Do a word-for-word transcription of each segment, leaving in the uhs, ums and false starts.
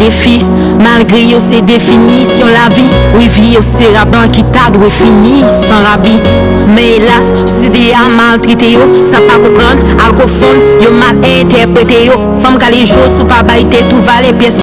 Defi, malgre yo se definisyon lavi, wi, vi yo se rap blan ki ta dwe fini san rabi. Men elas, sosyete a maltrete yo, sa pa konprann, al konfonn, yo mal entèprete yo. Fanm kale je w si w pa bay tèt ou valè pyès.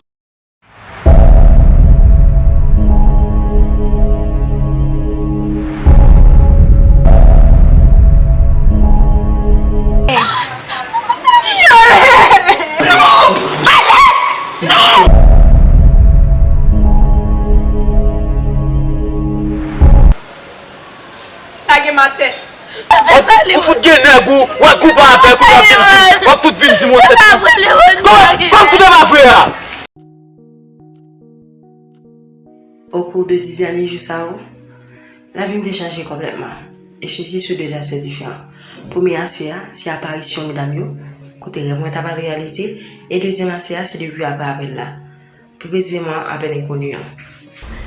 Lage m atè. Ou fout gen nèg ou, w ap goup avèk ou, w ap vin di, w ap fout vin di m yon sèt. Kòman, kòman fout an pa vre a? Au cours de dix derniers jours sa yo, lavi m te chanje konplètman. E sesi sou de aspè diferan. Premye aspè a, se aparisyon medam yo, kote rèv mwen ta pral reyalize, e dezyèm aspè a, se depi apre apèl la. Pi presizeman, apèl enkoni an.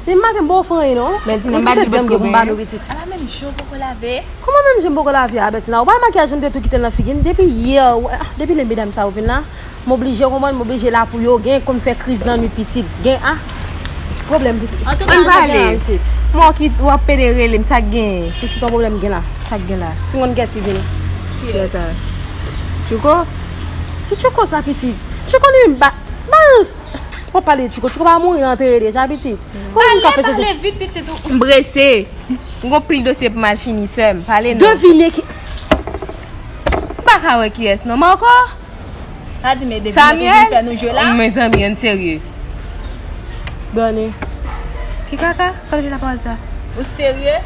Depi maten m poko fè anyen non. Bèltina, m pa di l pot koben. Ala menm je w poko lave. Kòman menm je m poko lave a, Bèltina? Ou pa wè makiyaj m te tou kite l nan figi m? Depi yè, w- ah, depi lè medam sa yo vin la, m oblije konprann, m oblije la pou yo. Gen konn fè kriz nan nwit pitit. Gen, ah, pwoblèm pitit. Antouka, ann pale. Mò ki w ap pede rele m, sa k genyen? Pitit, yon pwoblèm gen la. Sa k gen la? Ti moun kiyès ki vini? Kiyès sa? Tchouko? Ki Tchouko sa, pitit? Tchouko li menm ba- Balans! W ap pale Tchouko, Tchouko pa mouri antere deja, pitit. Kòman moun ka fè sesi? Pale, pale vit, pitit, ou. M prese. M gon pil dosye pou m al fini, sè m. Pale non. Devine ki. M pa ka wè kiyès non. Marco? Pa di men depi mwen te vin fè nou jwe la. Mezanmi, ann serye. Bèni. Ki kaka? Kòm je la pawòl sa. Ou serye?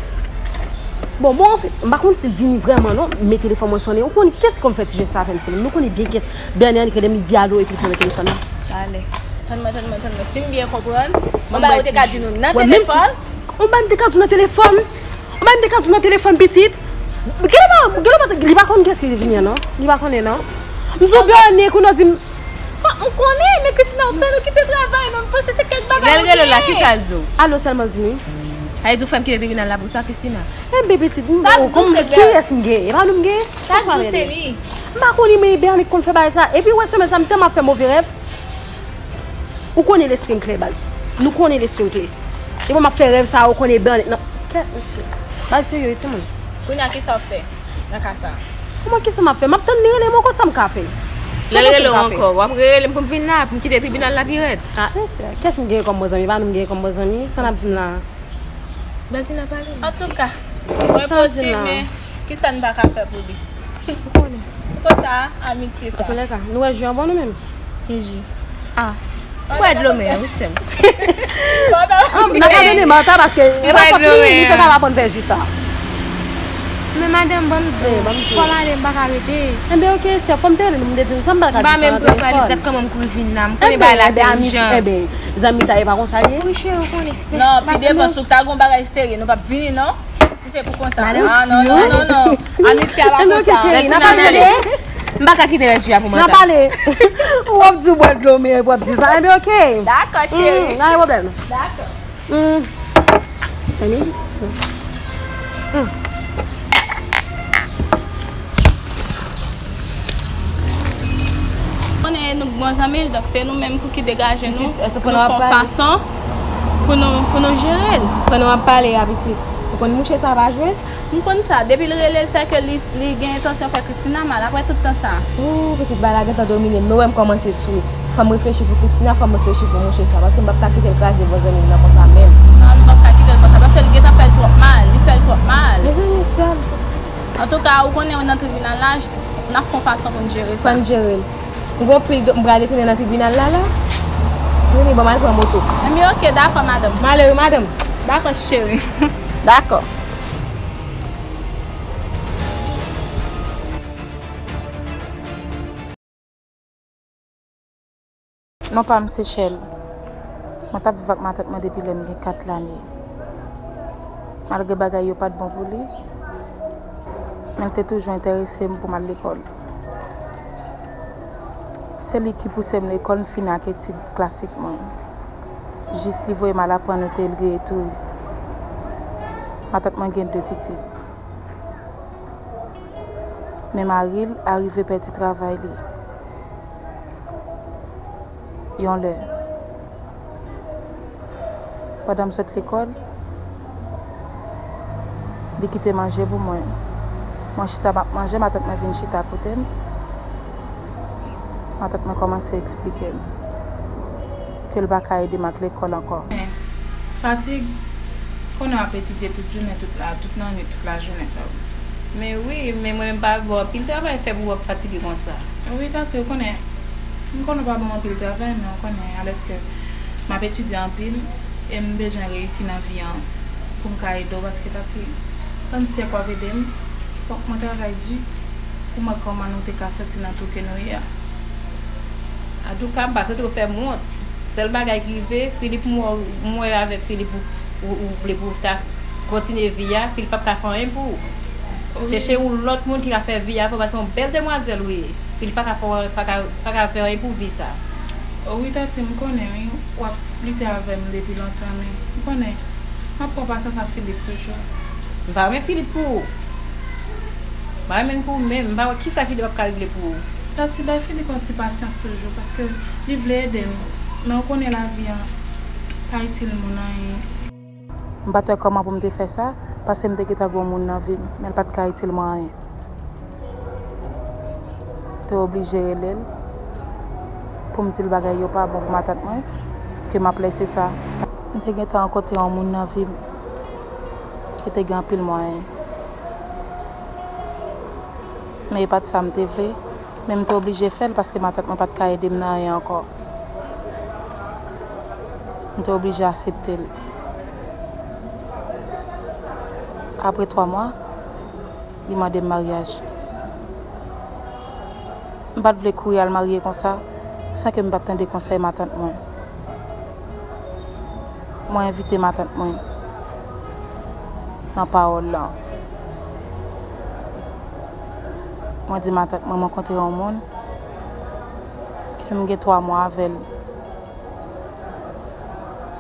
Bon, mwen, anfèt, m pa konn si l vini vrèman non, men telefòn mwen sonnen. Ou konn kiyès ki konn fè ti jwèt sa avè m, ti moun? Nou konnen byen kiyès. Bèni annik rele m, li di alo epi l fèmen telefòn nan. Ale. Tann mwen, tann mwen, tann mwen. Si m byen konprann, yon bagay ou te ka di nou nan telefòn. Yon bagay m te ka di w nan telefòn. Yon bagay m te ka di w nan telefòn, pitit. Genlè pa, genlè pa, li pa konn kiyès ki vini an non. Li pa konnen non. M di w Bèni, kounye a w di m. M konnen, men Christina, ou fè nou kite travay non. M panse se kèk bagay ou genyen. Lè l rele w la, kisa l di w? Alo sèlman l di m wi. Sa vle di w fè m kite tribinal la pou sa, Christina? Enben pitit, m, kiyès m genyen? E pa nou m genyen? Sa k di w se li? M pa konnen, men Bèni konn fè bagay sa. Epi w wè semèn sa, m tèlman ap fè move rèv. Ou konnen lespri m klè, baz. Nou konnen lespri m klè. Depi m ap fè rèv sa, ou konnen Bèni nan kèt, mesye. Baz serye wi, timoun. Kounye a, kisa w ap fè nan ka sa? Kòman kisa m ap fè? M ap tann li rele m ankò, sa m ka fè? Lè l rele w ankò, w ap rele m pou m vin la, pou m kite tribinal la pi rèd. Ah, mesye, kiyès m genyen kòm bon zanmi? Pa nou m genyen kòm bon zanmi? Sa n ap di m la a? Bèltina, pale. Antouka, mwen poze men, kisa n pa ka fè pou li? Ou konnen. Pou konsa, amitye sa. Antoulèka, nou wè ji an bon nou menm? Ki ji? Ah. Ou wè dlo men an, wi, sè m. N ap abone Martha paske li pa fòt li, li fèk ap aprann fè ji sa. Men madanm, ban m di w, fò m ale, m pa ka rete. Enben, oke, Esther, fò m te rele nou, m te di nou sa, m pa ka di sa nan telefòn. M pa menm pran valiz, gad kòman m kouri vin la. M konnen bagay la te ijan. Enben, zanmi ta ye pa konsa l ye. Wi, cheri, ou konnen. Non, pi devan, si w ta gon bagay serye, nou p ap vini, non. Si se pou konsa. Ah, non, non, non, non. Amitye a pa konsa. Cheri, n a pale. M pa ka kite rès ji a pou mwen. N a pale. W ap di w bwè dlo, men w ap di sa. Enben, oke. Dakò, cheri. N a yon pwoblèm. Dakò. Zanmi? Konnen nou k bon zanmi l, donk se nou menm pou ki degaje nou, pou nou fè yon fason pou nou, pou nou jere l. Pandan w ap pale a, pitit, ou konn mouche sa pa jwe? M konn sa, depi l rele l, sèke li, li gen entansyon fè Christina mal, apre tout tan sa. Ooh, pitit, bagay la gentan domine m, nou wè m kòmanse sou. Fò m reflechi pou Christina, fò m reflechi pou mouche sa, paske m p ap ka kite l kraze bon zanmi m nan konsa menm. Non, nou p ap ka kite l konsa, paske l gentan fè l twòp mal, li fè l twòp mal. Mezanmi, sè m. Antouka, ou konnen nan tribinal la, n ap fè yon fason pou n jere sa. Fò n jere l. M gon pil do-, m pral retounen nan tribinal la, la. Vini, ban m al pran moto. Enben, oke, dakò, madanm. M ale wi, madanm. Dakò, cheri. Dakò. Non pa m se Shell. Mwen t ap viv ak matant mwen depi lè m gen kat lane. Malgre bagay yo pa t bon pou li, men l te toujou enterese m pou m al lekòl. Se li ki pouse m lekòl, m fini ak etid klasik mwen. Jis li voye m al aprann yo te el griye touris. Matant mwen gen de pitit. Men mari l arive pèdi travay li yon lè. Pandan m sot lekòl, li kite manje pou mwen. Mwen chita m ap manje, matant mwen vin chita kote m. Matant mwen kòmanse eksplike m ke l pa ka ede m ak lekòl ankò. Fatig, konnen w ap etidye tout jounen, tout la, tout lannwit, tout lajounen, sa. Men wi, men mwen menm pa ba w anpil travay fè pou w ap fatige konsa. Wi, Tati, ou konnen, m konnen w pa ban m anpil travay, men ou konnen, alèske m ap etidye anpil, e m bezwen reyisi nan vi an pou m ka ede w, paske Tati, tann syèk w ap ede m, fòk mwen travay di pou m wè kòman nou te ka soti nan tou ke nou ye a. Antouka, m pa swete w fè m wont. Sèl bagay ki rive, Filip, m wè, m wè avèk Filip ou, ou, ou vle pou w ta kontinye vi a, Filip p ap ka fè anyen pou ou. Wi. Chèche yon lòt moun ki ka fè vi a pou w, paske se yon bèl demwazèl ou ye. Filip pa ka fè, pa ka, pa ka fè anyen pou vi sa. O wi, Tati, m konnen, wi. W ap lite avè m depi lontan, men m konnen m ap pran pasyans ak Filip toujou. M pa renmen Filip pou ou. M pa renmen l pou ou menm. M pa wè kisa Filip ap ka regle pou ou. Tati, bay Filip yon ti pasyans toujou, paske li vle ede m. Men ou konnen lavi an pa itil moun anyen. M pa t wè kòman pou m te fè sa, paske m te gentan gen yon moun nan vi m, men l pa t ka itil mwen anyen. M te oblije rele l pou m di l bagay yo pa bon pou matant mwen, ke m ap lese sa. M te gentan rankontre yon moun nan vi m ki te gen anpil mwayen. Men e pa t sa m te vle, men m te oblije fè l paske matant mwen pa t ka ede m nan anyen ankò. M te oblije aksepte l. Apre twa mwa, li mande m maryaj. M pa t vle kouri al marye konsa, san ke m pa t tande konsèy matant mwen. Mwen envite matant mwen nan pawòl lan. Mwen di matant mwen m rankontre yon moun ke m gen twa mwa avè l.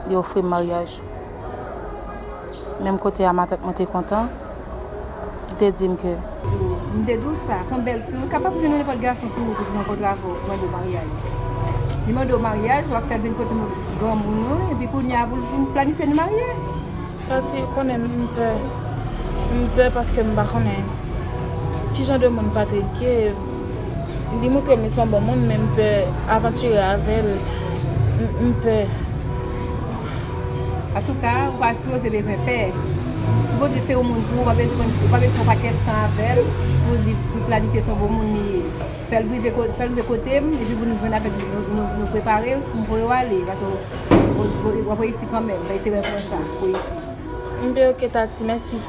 Li ofri m maryaj. Menm kote a, matant mwen te kontan. Li te di m ke. M te di w sa, se yon bèl fi, ou kapab jwenn nenpòt gason sou wout ou ki rankontre avè w, pou mande w maryaj. Li mande w maryaj, w ap fè l vin kote granmoun ou, epi kounye a pou l vin planifye nou marye. Tati, ou konnen m pè. M pè paske m pa konnen ki jan de moun Patrick ye. Li montre m li se yon bon moun, men m pè avantire avè l. M, m pè. Antouka, ou pa sipoze bezwen pè. Sipoze se yon moun pou ou, ou pa bezwen, ou pa bezwen yon pakèt tan avè l pou li, pou planifye se yon bon moun li ye. Fè l rive ko-, fè l rive kote m, epi pou nou jwenn avèk nou, nou, nou, nou prepare l, pou m voye w ale, paske w, w, w ap reyisi kanmenm, bay se rèv mwen sa, pou reyisi. M byen oke, Tati, mèsi.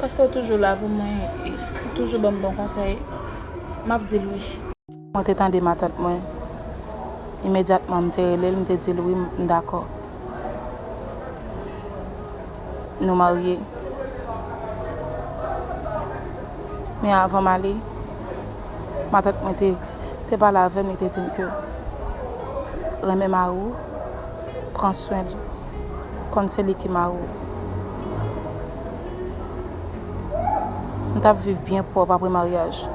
Paske w toujou la pou mwen, e ou toujou ban m bon konsèy. M ap di l wi. Mwen te tande matant mwen. Imedyatman, m te rele l, m te di l wi, m dakò. Nou marye. Men avan m ale, matant mwen te, te pale avè m, li te di m ke renmen mari w, pran swen l, konn se li ki mari w. M t ap viv byen pwòp apre maryaj.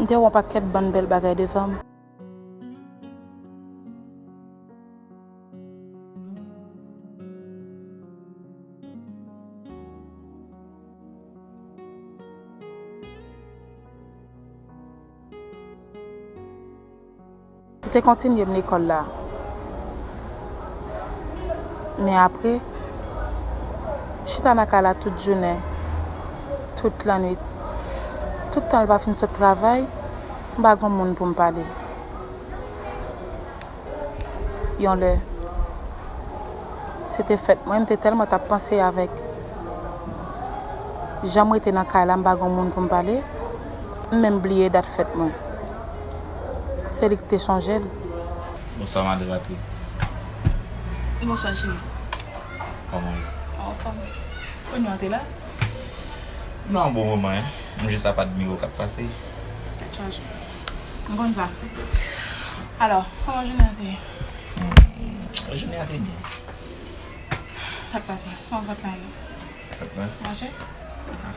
M te wè yon pakèt bann bèl bagay devan m. Li te kontinye m lekòl la. Men apre, chita nan kay la tout jounen, tout lannwit. Tout tan l pa fin sot travay, m pa gen moun pou m pale. Yon lè, se te fèt mwen, m te tèlman t ap panse avèk jan m rete nan kay la, m pa gen moun pou m pale, m menm bliye dat fèt mwen. Se li ki te chanje l. Bonswa, madan Patrick. Bonswa, cheri. Kòman w ye? Anfòm. Kounye a w te la? M la yon bon moman, hein. M jis ap admire w k ap pase. Tèt chaje. M konn sa. Alò, kòman jounen an te ye? Hmm, jounen an te byen. Sa k pase? Kòman vant lan ye? Vant lan? Mache? Ah,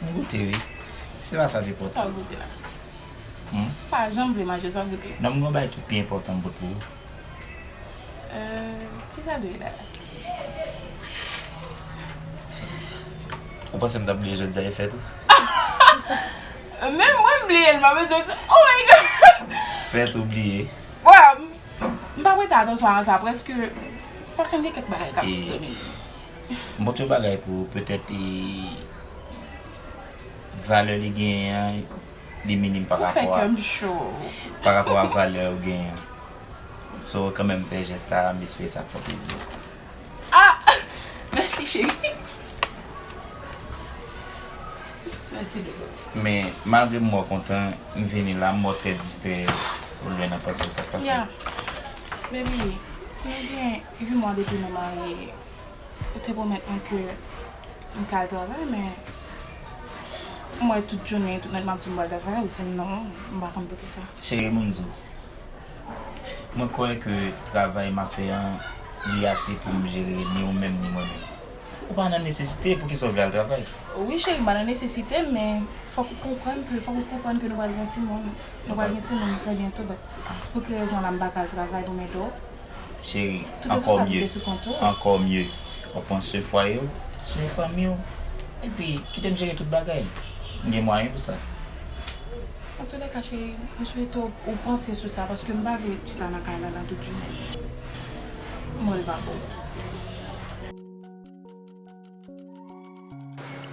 m goute, wi. Se pa sa k enpòtan. Sa w goute la? Hmm? Pa janm vle manje, sa w goute? Non, m gen yon bagay ki pi enpòtan m pot pou ou. Euh, kisa l ye la? Ou panse m t ap bliye jodi a e fèt ou? Menm mwen m bliye l, m ap bezwen di, oh my God! Fèt ou bliye? Bon, m, m pa prete atansyon a sa, prèske, paske m gen kèk bagay k ap domine. M pote yon bagay pou ou, petèt, e, valè li genyen an, li minim pa rapò a, pa rapò a valè ou genyen an. So, kanmenm fè jès sa, m espere sa ap fè w plezi. Ah! Mèsi, cheri. Mèsi, bebe. Men, malgre m wè w kontan, m vini la, m wè w trè distrè, ou lwen nan panse w sa k pase. Yeah. Baby, nou gen uit mwa depi nou marye. Ou te pwomèt mwen ke m ka al travay, men m wè tout jounen, tout nèt m ap di w m pral travay, ou di m non, m pa konn poukisa. Cheri, ban m di w, mwen kwè ke travay m ap fè an, li ase pou m jere ni ou menm ni mwen menm. Ou pa nan nesesite, poukisa w vle al travay? Wi, cheri, m pa nan nesesite, men fòk ou konprann ke, fòk ou konprann ke nou pral gen timoun. Nou pral gen timoun trè byento, but pou ki rezon la m pa ka al travay pou m ede w? Cheri, ankò mye, ankò mye. W ap pran swen fwaye w, swen fanmi w. Epi, kite m jere tout bagay. M gen mwayen pou sa. Antoulèka, cheri, m swete w, ou panse sou sa, paske m pa vle chita nan kay la, la tout jounen. M wè l pa bon.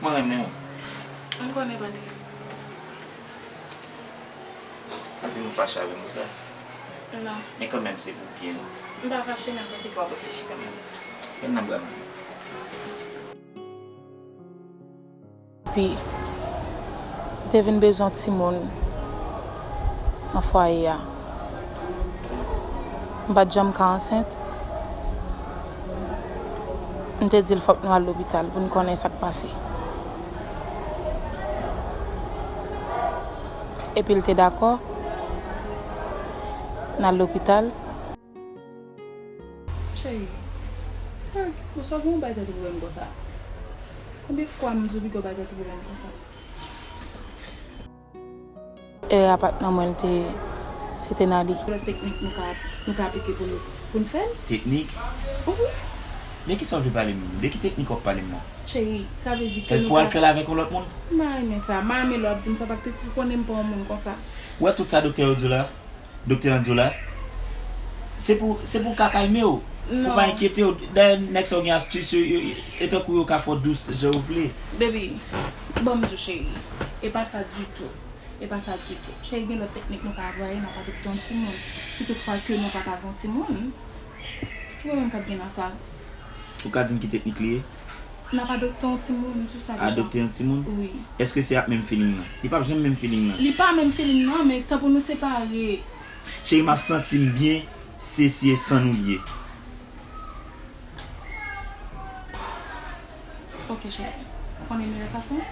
Mwen renmen w. M konnen, Patrick. Pa di m ou fache avè m pou sa. Non. Men kanmenm, se pou byen nou. M pa fache, men m panse ke w ap reflechi kanmenm. Fè n nan bra m. Epi, m te vin bezwen yon timoun nan fwaye a. M pa t janm ka ansent. M te di l fòk nou al lopital pou n konnen sa k pase. Epi l te dakò. N al lopital. Cheri, sa, sa w gen w bay tèt ou pwoblèm konsa? Konbyen fwa m di w pito w bay tèt ou pwoblèm konsa? Erè a pa t nan mwen, l te, se te nan li. Lòt teknik nou ka, nou ka aplike pou nou, pou n fè l? Teknik? Wi. De kisa w vle pale m? De ki teknik w ap pale m la? Cheri, sa vle di ke nou ka. Pou al fè l avèk yon lòt moun? M pa renmen sa. M pa renmen lè w ap di m sa, Patrick, ou konnen m pa yon moun konsa. Ou wè tout sa doktè yo di w la? Doktè an di w la, se pou, se pou w ka kalme w, pou w pa enkyete w. Dayè, nèg sa yo gen astis, yo, yo, yo, e tankou yo ka fè w dous jan w vle. Baby, ban m di w, cheri, e pa sa ditou. E pa sa ditou. Cheri, gen lòt teknik nou ka anplwaye, n ap adopte yon timoun. Si toutfwa ke nou pa ka gen yon timoun, ki pwoblèm k ap gen nan sa? Ou ka di m ki teknik li ye? N ap adopte yon timoun, m di w sa deja. Adopte yon timoun? Wi. Èske se ak menm feeling nan? Li p ap janm menm feeling nan. Li pa menm feeling nan, men tan pou nou separe. Cheri, m ap santi m byen, se si e san nou l ye. Ok, cheri. Ou konnen meyè fason?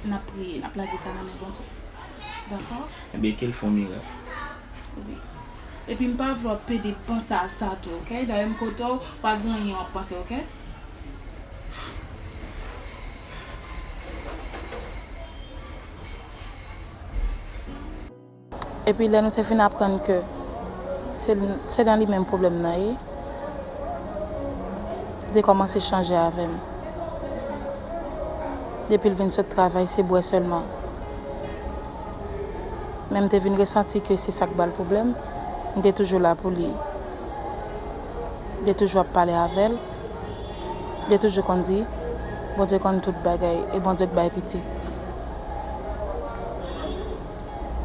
N ap priye, n ap lage sa nan men Bondye. Dakò? Ebyen, ke l fè yon mirak. Wi. Epi m pa vle w ap pede panse a sa tou, ok? Dayè m kote w, pa gen anyen w ap panse, ok? Epi lè nou te vin aprann ke se, se nan li menm pwoblèm nan ye, li te kòmanse chanje avè m. Depi l vin sot travay, se bwè sèlman. Men m te vin resanti ke se sa k ba l pwoblèm. M te toujou la pou li. M te toujou ap pale avè l. M te toujou konn di, Bondye konn tout bagay, e Bondye k bay pitit.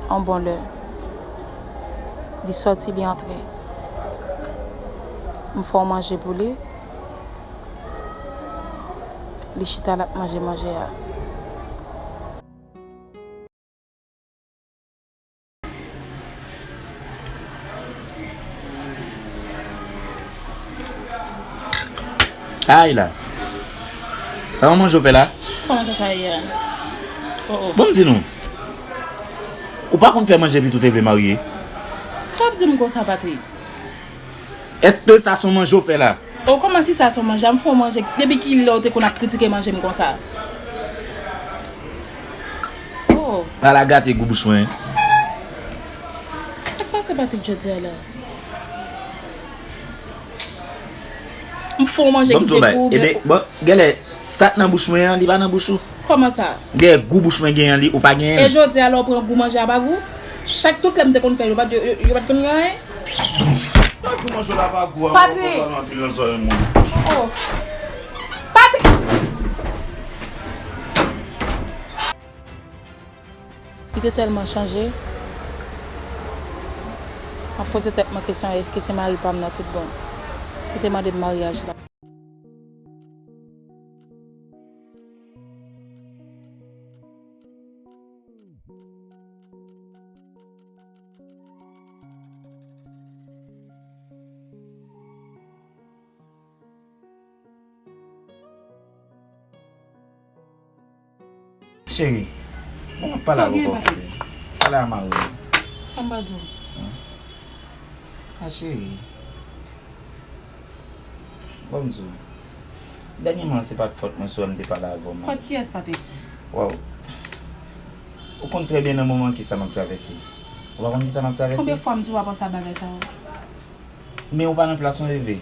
Yon bon lè, li sòti, li antre. M fè yon manje pou li. Li chita, l ap manje manje a. Ay la. Sa yon manje w fè la? Kòman sa, sa ye a? Oh, oh. Bon, m di nou. Ou pa konn fè manje epi tou te vle marye? Sa w ap di m konsa, Patrick? Èske sa se yon manje w fè la? Oh, kòman si sa se yon manje? M fè yon manje. Depi kilè w te konn ap kritike manje m konsa? Oh. Ala gate gou bouch mwen. Sa k pase Patrick jodi a la? M fè w manje ki te gou. Ebe, bon, genlè, sa k nan bouch mwen an, li pa nan bouch ou. Kòman sa? Genlè gou bouch mwen genyen, li, ou pa genyen. E jodi a, lè w pran gou manje a pa gou? Chak tout lè m te konn fè, yo pa t, yo, yo, yo pa t konn gen anyen? Gou manje la pa gou, a, Patrick! Ou anpil nan zòrèy moun. Oh. Patrick! Li te tèlman chanje. M ap poze tèt mwen kesyon, èske se mari pa m nan tout bon ki te mande m maryaj la? Cheri, bon, m ap pale avè w, ok? Pale a mari w. Sa m pral di w? A, cheri. Bon, m di w. Dènyèman, se pa t fòt mwen si w wè m te pale avè w, man. Fòt kiyès, Patrick? Waw. Ou konn trè byen nan moman kisa m ap travèse. Ou pa konn kisa m ap travèse? Konbyen fwa m di w pa panse a bagay sa yo? Men ou pa nan plas mwen, bebe.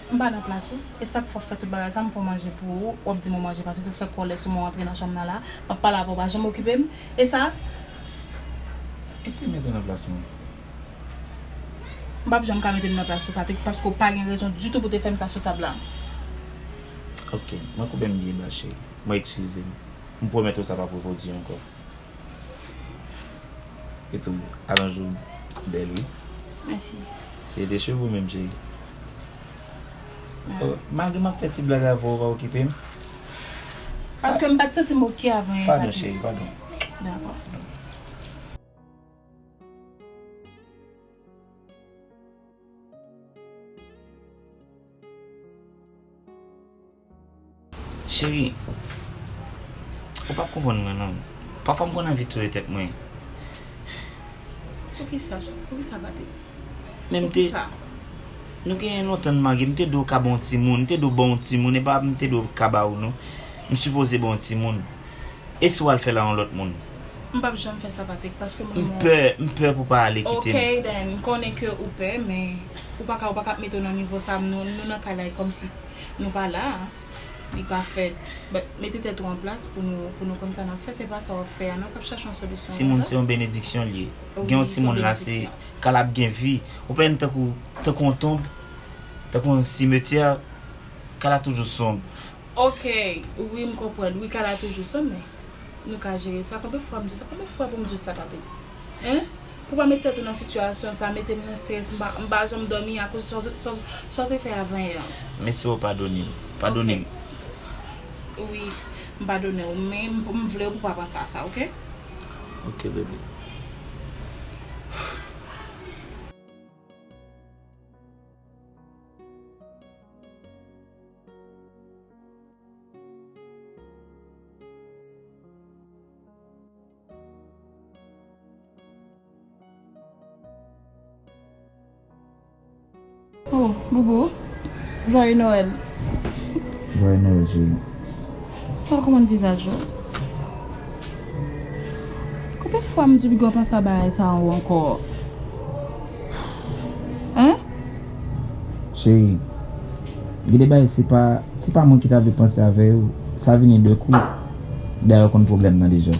M pa nan plas ou. E sa k fè w fè tout bagay sa, m fè w manje pou ou, w ap di m w manje pa soti, w fè kòlè sou mwen, w antre nan chanm nan la, m ap pale avè w, w pa janm okipe m. E sa? E si m mete w nan plas mwen? M p ap janm ka mete m nan plas ou, Patrick, paske w pa gen rezon ditou pou te fè m sa sou tab la. Ok, mwen koupe m byen ba, cheri. Mwen eskize m. M pwomèt ou sa p ap repwodui ankò. E tou, alonj ou bèl, wi. Mèsi. Se te cheve w menm, cheri. Ah. Oh, malgre m ap fè ti blag avè w, ou pa okipe m. Paske m pa t santi m oke avan. Padon, cheri, padon. Dakò. Cheri, ou p ap konprann mwen, non. Pafwa m konn anvi touye tèt mwen. Poukisa, poukisa, Patrick? Men m te, poukisa? Nou genyen lontan n marye, m te dwe w ka ba yon timoun, m te dwe w ba yon timoun, e pa m te dwe w ka ba w, non. M sipoze ba w yon timoun. E si w al fè l a yon lòt moun? M p ap janm fè sa, Patrick, paske mwen... M pè, m pè pou w pa ale kite m. Ok, then, m konnen ke ou pè, men ou pa ka, ou pa ka ap mete w nan nivo sa, nou, nou nan kay la, e kòmsi nou pa la, li pa fèt. But, mete tèt ou an plas pou nou, pou nou konn sa n ap fè, se pa sa w ap fè a, non, k ap chache yon solisyon. Timoun se yon benediksyon l ye. Gen yon timoun la, se, kay la ap gen vi. Ou pa wè n tankou, tankou yon tonb, tankou yon simetyè, kay la toujou sonb. Ok, wi, m konprann. Wi, kay la toujou sonm, men nou ka jere sa. Konbyen fwa m di w sa? Konbyen fwa pou m di w sa, Patrick? Hein? Pou pa met tèt ou nan sitiyasyon sa, mete m nan strès, m pa, m pa janm dòmi akoz sa, sa, sa w te fè avan yè an. M espere w padone m. Padone m. Ok. Wi, m padone w, men m, m vle w pou pa panse a sa, ok? Ok, bebe. Oh, Boubou, joyeux Noël. Joyeux Noël, cheri. Sa w konprann vizaj ou? Konbyen fwa m di w piga w panse a bagay sa yo ankò? Hein? Cheri, gen de bagay se pa, se pa mwen ki ta vle panse avè yo, sa vini de kou. Dayè w konn pwoblèm nan deja.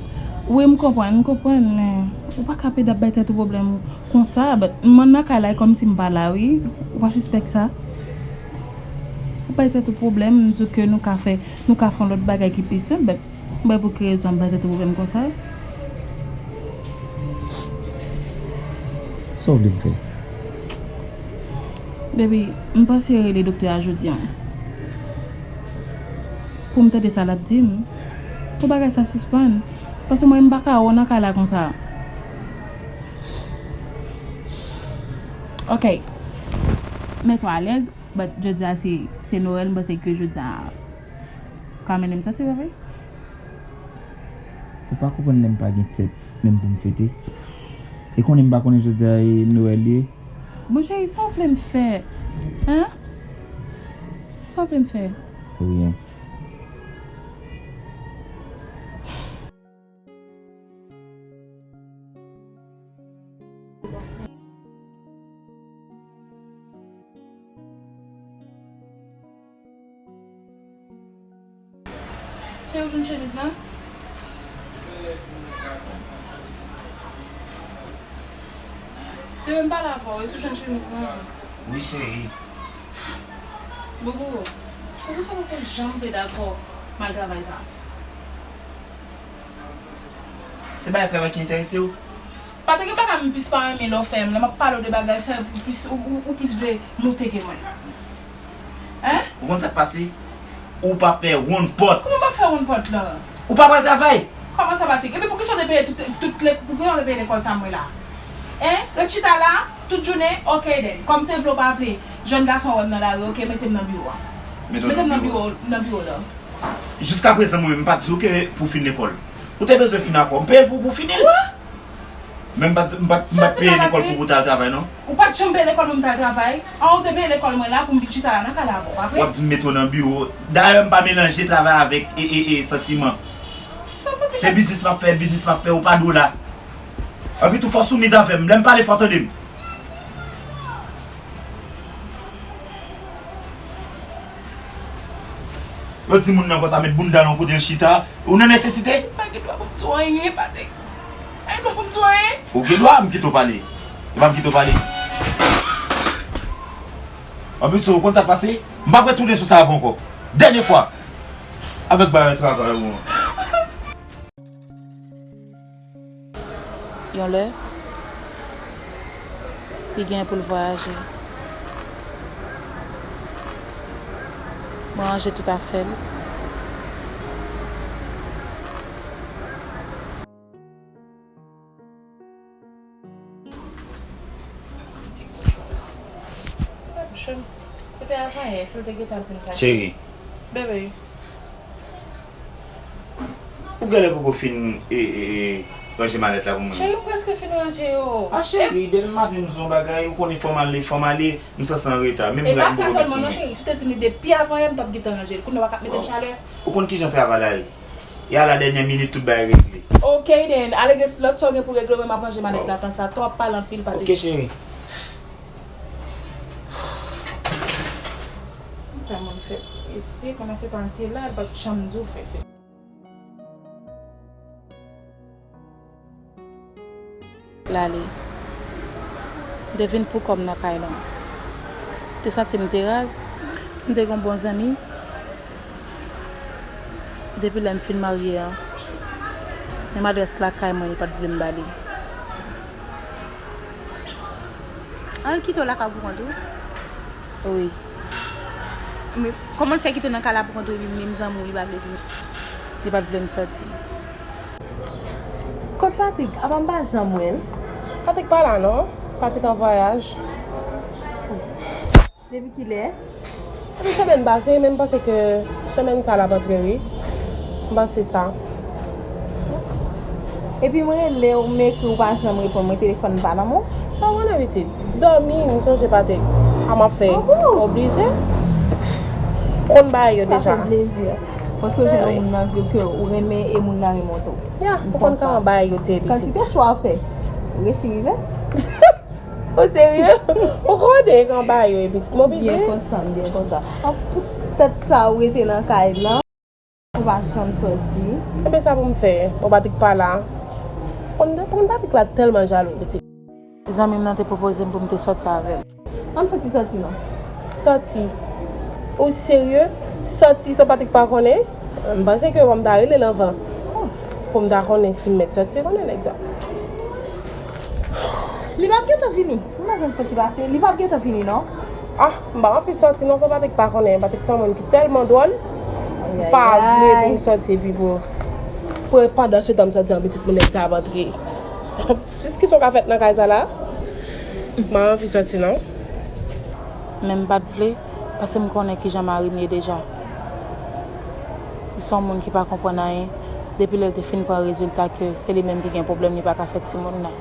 Wi, m konprann, m konprann, men ou pa ka pede ap bay tèt ou pwoblèm konsa, but mwen nan kay la, e kòmsi m pa la, wi. Ou pa sispèk sa? Ou bay tèt ou pwoblèm, m di w ke nou ka fè, nou ka fè yon lòt bagay ki pi senp, but m pa wè pou ki rezon ap bay tèt ou pwoblèm konsa. Sa w vle m fè? Baby, m panse rele doktè a jodi a. Pou m tande sa l ap di m. Pou bagay sa sispann. Paske mwen, m pa ka wè w nan kay la konsa. Ok. Mete w alèz. But jodi a se, se Nwèl, m panse ke jodi a ka mennen m soti, pa vre? Ou pa konprann lè m pa gen tèt menm pou m fete? E konnen m pa konnen jodi a e Nwèl ye? Bon, cheri, sa w vle m fè? Hein? Sa w vle m fè? Rien. Ou jwenn chemiz lan? Bebe, m pale avè w, èske w jwenn chemiz lan? Wi, cheri. Boubou, poukisa w poko janm te dakò m al travay sa? Se bagay travay ki enterese w? Pa te gen bagay m plis pa renmen lè w fè m la, m ap pale w de bagay sa, ou plis, ou, ou, ou plis vle moute ke mwen. Hein? Ou konn sa k pase? Ou pa fè wonn pòt. Kòman w pa fè wonn pòt lan? Ou pa pral travay? Kòman sa, Patrick? Epi poukisa w te peye tout, tout le, poukisa w te peye lekòl sa mwen la? Hein? Ret chita la, tout jounen, ok then. Kòm se vle w pa vle, jèn gason wè m nan lari, ok, mete m nan biwo a. Mete w nan biwo, nan biwo la. Jiskaprezan, mwen menm, m pa t di w ke pou w fin lekòl. Ou te bezwen fin avè w. M peye l pou, pou w fini l. Men m pa t, m pa t, m pa t peye lekòl pou, pou w t al travay, non. Ou pa t janm peye lekòl mwen, m t al travay. An, ou te peye lekòl mwen la pou m vin chita la nan kay la avè w, pa vre? W ap di m mete w nan biwo. Dayè, m pa melanje travay avèk, e, e, e, santiman. Se biznis m ap fè, biznis m ap fè, ou pa dwe la. Epi tou, fò w soumiz avè m. Lè m pale, fò w tande m. Yo di moun nan konsa, met bounda l yon kote, l chita. Ou nan nesesite? Ou pa gen dwa pou m di w anyen, Patrick. Pa gen dwa pou m di w anyen. Ou gen dwa, m kite w pale. E pa m kite w pale. Anplis, ou konn sa k pase? M p ap retounen sou sa avè w ankò. Dènye fwa. Avèk bagay travay ou an. Yon lè, li gen pou l vwayaje. Mwen ranje tout afè l. Cheri. Bebe. Ou genlè poko fin, e, e, e, ranje malèt la pou mwen. Cheri, m prèske fin ranje yo. A, cheri, demen maten m di w yon bagay, ou konnen fò m ale, fò m ale, m sanse anreta. Menm rad m poko mete sou mwen. E pa sa sèlman non, cheri, si w te di m li depi avan yè, m t ap gentan ranje l. Kounye a w pa ka mete m chalè. Ou konn kijan travay la ye. E a la dènyè minit tout bagay regle. Ok then, ale gen lòt sa w gen pou regle, mwen m ap ranje malèt la, tan sa twòp pale anpil, Patrick. Ok, cheri. Kòman m fè isi, pandan se tan l te la, l pa t janm di w fè se. L ale. M te vin pou kò m nan kay lan. M te santi m te raz. M te gen yon bon zanmi. Depi lè m fin marye an, menm adrès lakay mwen, li pa t vle m ba li. An, l kite w lakay ou pou kont ou? Wi. Men kòman l fè kite w nan kay la pou kont ou epi menm zanmi w li pa vle vini? Li pa t vle m sòti. Kot Patrick? Apa m pa janm wè l? Patrick pa la non. Patrick an vwayaj. Depi kilè? Depi semèn pase, men m panse ke semèn sa l ap antre wi. M panse sa. Epi m rele w, m ekri w, pa janm reponn mwen, telefòn pa nan men w. Sa w konnen pitit? Dòmi, m sonje Patrick. A m ap fè. Oblije. Ou konn bagay yo deja. Sa fè plezi. Paske w jwenn yon moun nan vi w ke ou renmen e moun nan renmen w tou. Ya, ou konn kòman bagay yo te ye pitit. Kantite chwa w fè, resi rive. Ou serye? Ou konnen kòman bagay yo ye pitit, m oblije. M byen kontan, m byen kontan. An, poutèt sa ou rete nan kay lan. Ou pa janm sòti. Ebyen sa pou m fè? Bon, Patrick pa la. Konn, konn Patrick la tèlman jalou, pitit. Zanmi m nan te pwopoze m pou m te sòti avè l. Ann fè ti sòti non. Sòti? Ou serye? Sòti san Patrick pa konnen? M panse ke fò m ta rele l anvan. Pou m ta konnen si m mèt sòti, konnen nèg sa. Li p ap gentan vini. M pa konn fò ti pati. Li p ap gentan vini non. Ah, m pa anvi sòti non, san Patrick pa konnen. Patrick se yon moun ki tèlman dwòl. M pa vle pou m sòti epi pou, pou pandan se tan m sòti an pitit moun nèg sa ap antre. Diskisyon ka fèt nan kay sa la. M pa anvi sòti non. Men m pa t vle, paske m konnen kijan mari m ye deja. Li se yon moun ki pa konprann anyen. Depi lè l te fin pran rezilta ke se li menm ki gen pwoblèm, li pa ka fè timoun nan.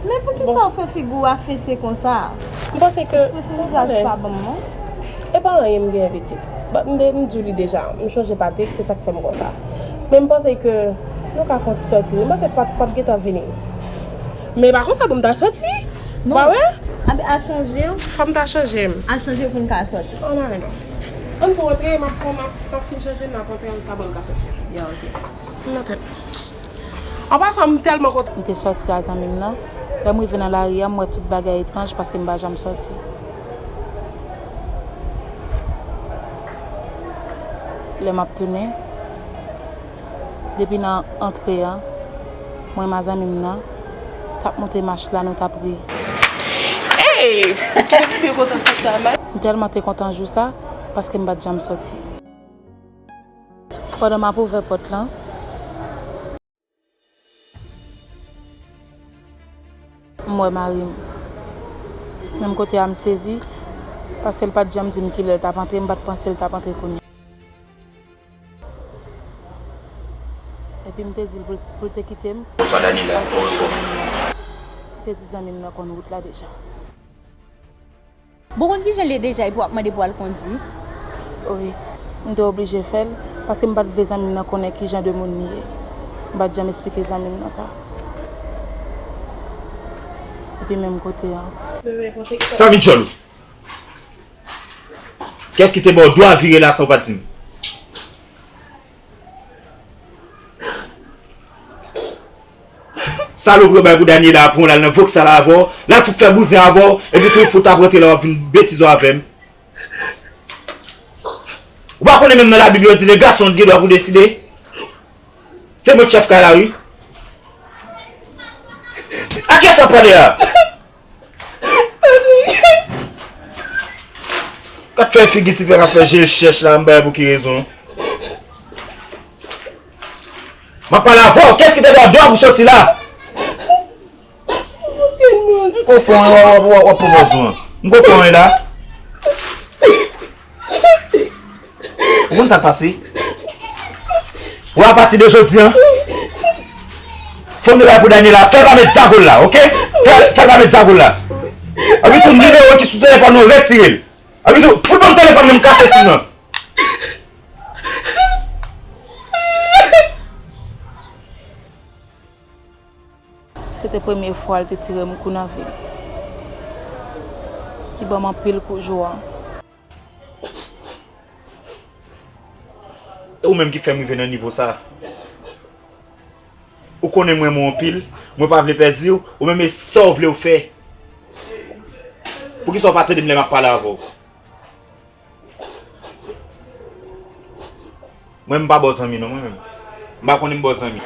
Men poukisa w fè figi w afese konsa? M panse ke, ekspresyon vizaj ou pa bon non. E pa anyen m genyen pitit. But m te, m di w li deja. M chonje Patrick, se sa k fè m konsa. Men m panse ke nou ka fè yon ti sòti wi. M panse Patrick p ap gentan vini. Men e pa konsa pou m ta sòti. Non. Ou pa wè? Al chanje w. Fò m ta chanje m. Al chanje w pou n ka sòti. Ann ale non. Ann tou rantre, m ap pran, m ap, m ap fin chanje, n ap rantre, sa bon, n ka soti. Ya, ok. Nan tèt. An pasan, m tèlman kontan. M te sòti a zanmi m nan. Lè m rive nan lari a, m wè tout bagay etranj paske m pa janm sòti. Lè m ap tounen, depi nan antre a, mwen m a zanmi m nan t ap monte mach la, nou t ap ri. Hey! Kite videyo kontan sòti a, man. M tèlman te kontan jou sa, paske m pa t janm sòti. Pandan m ap ouvè pòt lan, m wè mari m. Menm kote a, m sezi, paske l pa t janm di m kilè l t ap antre, m pa t panse l t ap antre kounye a. Epi m te di l pou l, pou l te kite m. Bonswa, Daniela. Kòman w ye? Li te di zanmi m nan konn wout la deja. Bon, konn kijan l ye deja epi w ap mande pou al kondi? Wi. M te oblije fè l, paske m pa t vle zanmi m nan konnen kijan de moun li ye. M pa t janm esplike zanmi m nan sa. Epi menm kote a. Sa vin djòl ou. Kiyès ki te ba w dwa vire la san w pa t di m? Salopri yo bay pou Daniela, pran l al nan Vauxhall avè w, l al fout fè bouzen avè w, epi tou fout ap rantre la w ap vin betize w avè m. Ou pa konnen menm nan Labib yo di le gason gen dwa pou deside? Se mwen k chèf kay la wi. A kiyès w ap pale a? Gad fè figi ti pè k ap fè je l chèch la, m pa wè pou ki rezon. M ap pale avè w, kiyès ki te ba w dwa pou sòti la? M konfon w, w ap pran pòz ou an. M konfon w la. Ou konn sa k pase? Ou apati de jodi a, fò m te bay pou Daniela, fè l pa met zago l la, oke? Fè, fè l pa met zago l la. Epi tou nimewo ki sou telefòn ou, retire l. Epi tou, fout ban m telefòn nan, m kase sim nan. Se te premye fwa l te tire m kou nan vi l. Li ban m anpil kou jou a. E ou menm ki fè m rive nan nivo sa. Ou konnen m renmen w anpil, mwen pa vle pèdi w, ou menm e sa w vle w fè. Poukisa w pa tande m lè m ap pale avè w? Mwen, m pa bò zanmi non, mwen menm. M pa konnen m bò zanmi.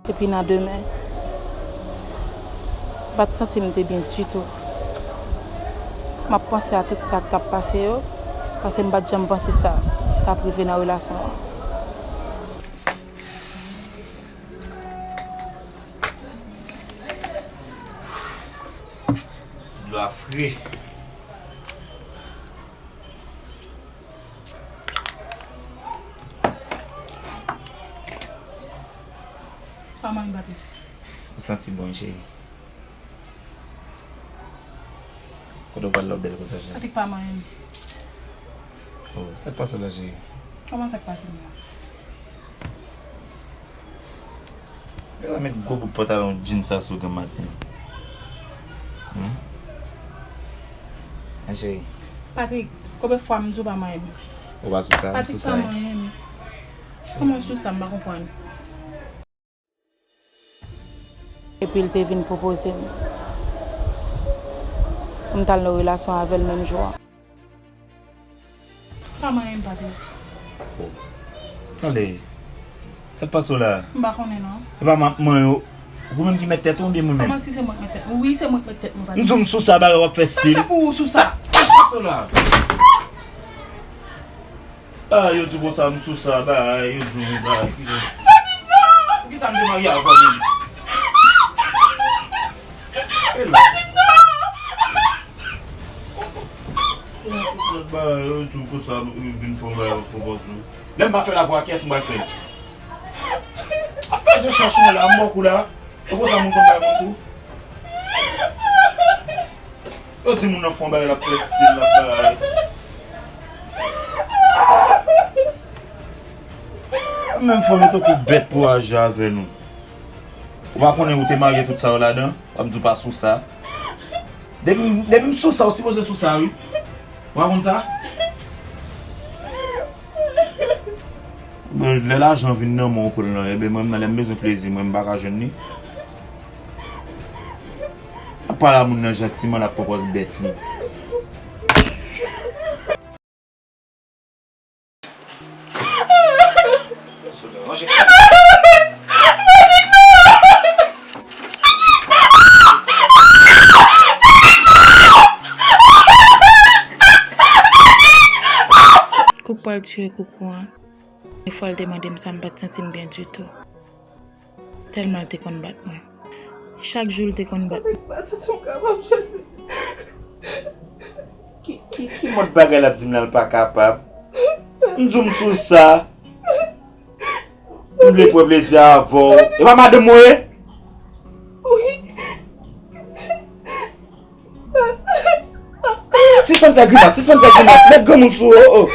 Epi nan demen, m pa t santi m te byen ditou. M ap panse a tout sa k t ap pase yo, paske m pa t janm panse sa t ap rive nan relasyon an. Ti dlo a fre. Pa manyen, Patrick. Ou santi bon, cheri? Kote w pral la w bèl konsa, cheri? Patrick, pa manyen. Oh, sa k pase w la, cheri? Kòman sa k pase m la? Yo la met gwo bout pantalon jeans sa sou granm maten. Hmm? An cheri. Patrick, konbyen fwa m di w pa manyen m? Ou pa sou sa, m Patrick, sou sa, pa manyen m. Kòman sou sa, m pa konprann. Epi l te vin pwopoze m pou m t al nan relasyon avè l menm jou a. Pa manyen m, Patrick. Oh. Tande. Sa k pase w la? M pa konnen non. E pa m ap manyen w. Ou menm ki mèt tèt ou oubyen mwen menm? Kòman si se mwen k mèt tèt mwen? Wi, se mwen k mèt tèt mwen, Patrick. M di w m sou sa, bagay w ap fè stil. Sa k fè pou ou sou sa? Sa k pase w la? Ah, yo di w konsa, m sou sa, bagay, yo di w bagay. Patrick, non! Poukisa m te marye avè w menm? E la. Patrick, non! Yon sou lòt bagay, yo di w konsa, m vin fè yon bagay pou pòz ou. Lè m pa fè l avè w, a kiyès m pral fè l? Ap fè je chèch mwen la, m bò kou la. E konsa moun konn bay moun tou. Yo di moun nan fè yon bagay, l ap fè stil, l ap bagay. Menm fanm yo tankou bèt pou aji avè nou. Ou pa konnen ou te marye tout sa yo ladan, w ap di w pa sou sa. Depi, depi m sou sa, ou sipoze sou sa, wi. Ou pa konn sa? Bon, lè lajan vin nan men w pou l nan, ebyen, mwen menm nan, lè m bezwen plezi mwen, m pa ka jwenn li. Ap pale a moun nan jantiman, l ap pran pòz bèt li. Kouk pral tiye koukou an. Premye fwa l te mande m sa, m pa t santi m byen ditou. Tèlman l te konn bat mwen. Chak jou l te konn bat mwen. Avèk pa santi m kapab jodi. Ki, ki, ki mòd bagay l ap di m la, l pa kapab? M di w m sou sa. M vle pran plezi avè w. E pa madanm mwen ye? Wi. Sispann fè grimas, sispann fè grimas. Met granmoun sou ou, oh, oh.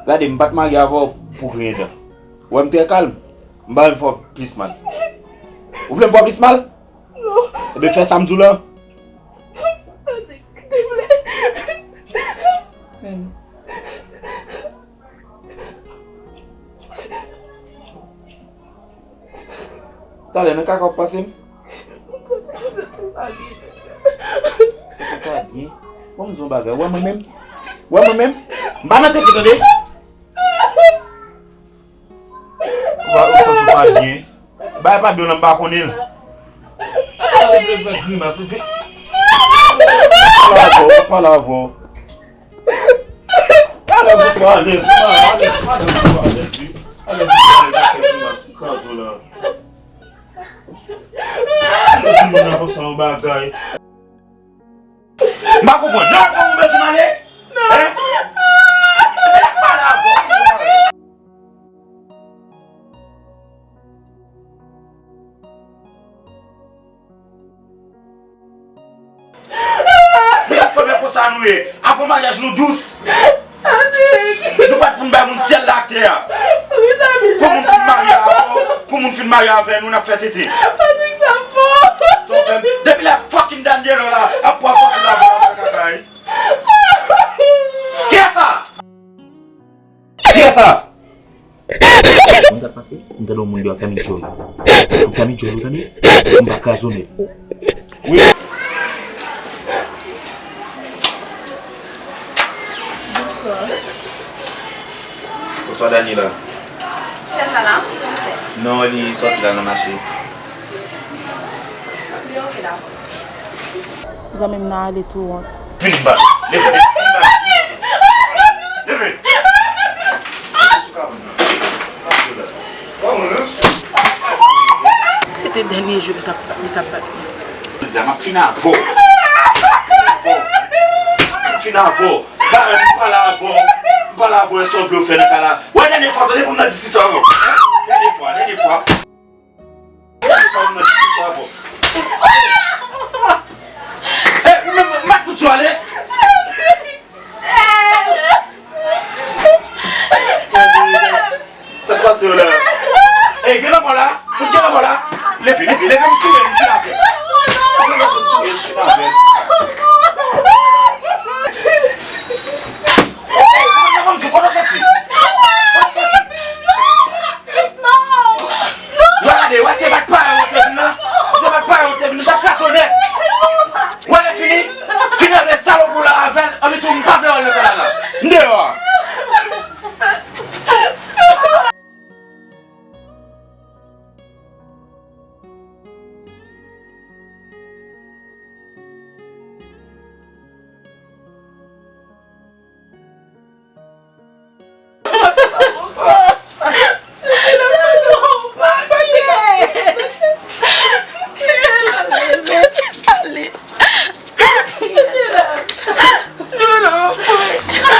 Gade, m pa t marye avè w pou griyen dan. Ou wè m trè kalm. M pa vle fè w plis mal. Ou vle m fè w plis mal? Non. Ebyen, fè sa m di w la. Patrick, silvouplè. Talè nan kaka w ap pase m? Sa pa byen. Bon, m di yon bagay. Ou wè mwen menm? Ou wè mwen menm? M pa nan tete, tande? Ou pa, ou santi w pa byen? Bagay pa byen w la, m pa konnen l. Ou vle fè grimas, ou vle. Pale avè w, pale avè w. Alèz ou twò alèz, alèz, alèz ou twò alèz, wi. Alèz ou twò alèz, fè grimas, kraze w la. Ou di moun nan konsa yon bagay. M pa konprann. Nan fanm ou bezwen m ale? Hein? Ebyen, l ap pale avè w. Mezanmi, konbyen konsa nou ye? Avan maryaj nou dous. Nou pa t pou n bay moun syèl la ak tè a. Kou moun fin marye avè w, kou moun fin marye avè nou, n ap fè tete. Sa w fè m. Depi lè fucking Daniel la ap pral sòti la, kaka, kaka. Kiyès sa? Kiyès sa? Konn sa k pase? M tande yon moun di w ap fè midjòl. Ap fè midjòl, ou tande? M pa kraze w nèt. Wi. Bonswa. Bonswa, Daniela. Michel pa la, silvouplè? Non, li sòti la nan mache. Li oke, dakò. Zanmi m nan ale tou wont. Vin bat. Leve, leve, vin bat. Leve. Se te dènye jou li t ap, li t ap bat mwen. Jodi a, m ap fin avè w. M ap fin avè w. Ba, m pale avè w. M pale avè w, sa w vle w fè nan kay la. Wè, dènye fwa, tande pou m nan diskisyon avè w. Dènye fwa, dènye fwa. Ey, ou menm, m ap fout sou ale. Sa k pase yo la? Ey, gen lanmò la. Fout gen lanmò la. Leve, leve, leve, m touye l, m fin avè l. Leve, m touye l, m fin avè l. Ey, kòman, kòman m di w, kote w soti? Kote w soti? Non! Non! Wè gade, wè se bat parèy ou te vin nan? Si se bat parèy ou te vin nan, m t ap kraze w nèt! Wè lè fini? Fini avè salopri w la avè l, anpi tou m pa vle wè l nan kay la la. M deyò a!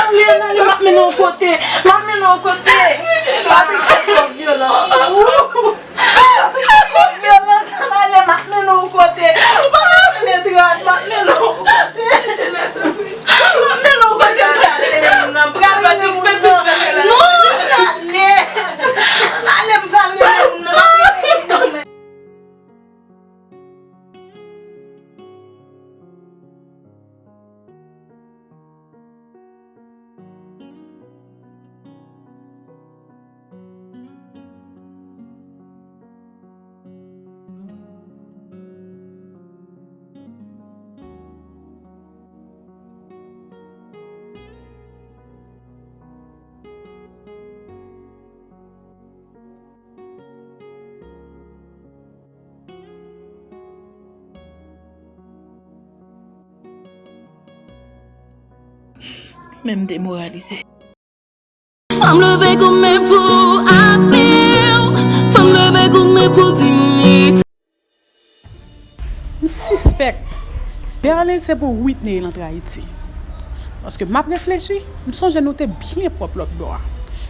Ale, ale, m ap mennen w kote. M ap mennen w kote. Patrick fè twòp vyolans. Men m demoralize. Fanm leve goumen pou avni w. Fanm leve goumen pou dignite. M sispèk Berlin se pou Whitney l antre Ayiti. Paske m ap reflechi, m sonje nou te byen pwòp lòt bò a.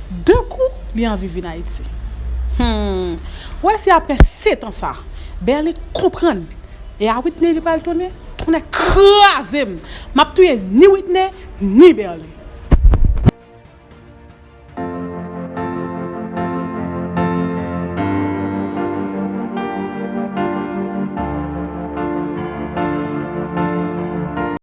De kou, li anvi vin Ayiti. Hmm. Ou wè si apre sèt an sa, Berlin konprann. E a Whitney li pral tounen, tounen kraze m. M ap touye ni Whitney, ni Berlin.